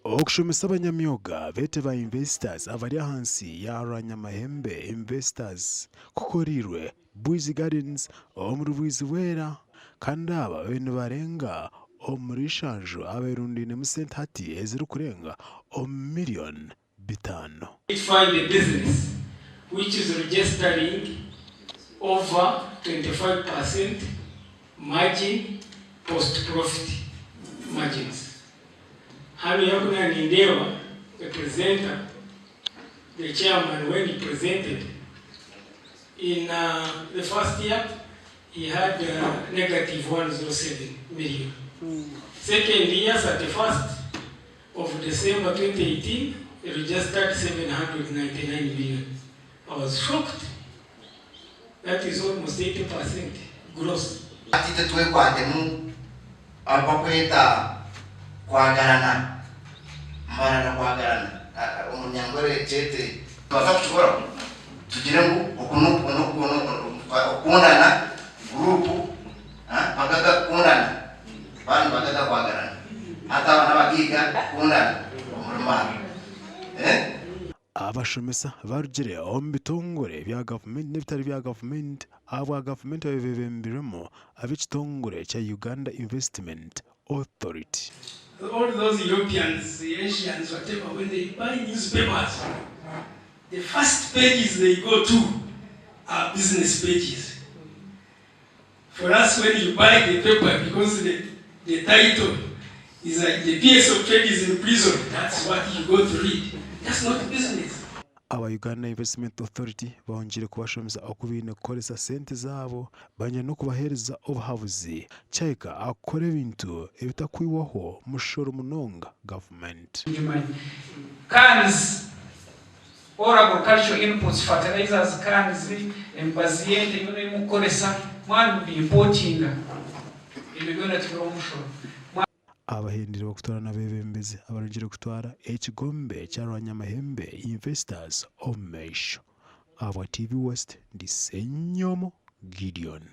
Okushomesa abanyamyoga beete ba investors abari ahansi ya Rwanyamahembe Investors kukoreirwe Bwizi Gardens omuri Bwizibwera kandi aba babaire nibarenga omuri ishanju aberundainemu sente hati ezirikurenga omu miriyoni bitaano. Find a business which is registering over 25% margin post profit margins. Hanu yakuna nindeeba the presenter, the chairman when he presented in the first year he had negative 107 million. Second year 31st of December 2018 he registered 799 million. I was shocked. That is almost 80% growth. Hati itwe twekwatemu ahu bakweta kwagarana, marara kwagarana omu Runyankore kyete. Nitubaasa kukikoraho tugire ngu oku n'oku n'oku okukundana guruupu bagaga kukundana baaba nibagaga kwagarana. Hati aba n'abagaiga kukundana omuri marara. Abashomesa barugire omu bitongore bya gavumenti n'ebitari bya gavumenti ahabwa gavumenti babebembirwemu ab'ekitongore kya Uganda Investment Authority. All those Europeans, Asians, whatever, when they buy newspapers, the first pages they go to are business pages. For us when you buy the paper because the, the title is like the PS of trade is in prison, that's what you go to read. That's not business. Aba Uganda Investment Authority bongyeire kubashomesa oku baine kukoresa sente zaabo banyine n'okubaheereza obuhabuzi kyahika aha kukora ebintu ebitakwihwaho mushoro munonga gavumenti. Cans All agricultural inputs, fertilizers, cans, emibazi y'ente yoona ei murikukoresa mwaba nimubi-importinga ebyo byona tibiriho omushoro. Abahendire bakutwara n'abeebembezi abarugire kutwara ekigombe kya Rwanyamahembe Investors omu maisho. Ahabwa TV West, ndi Ssenyomo Gideon.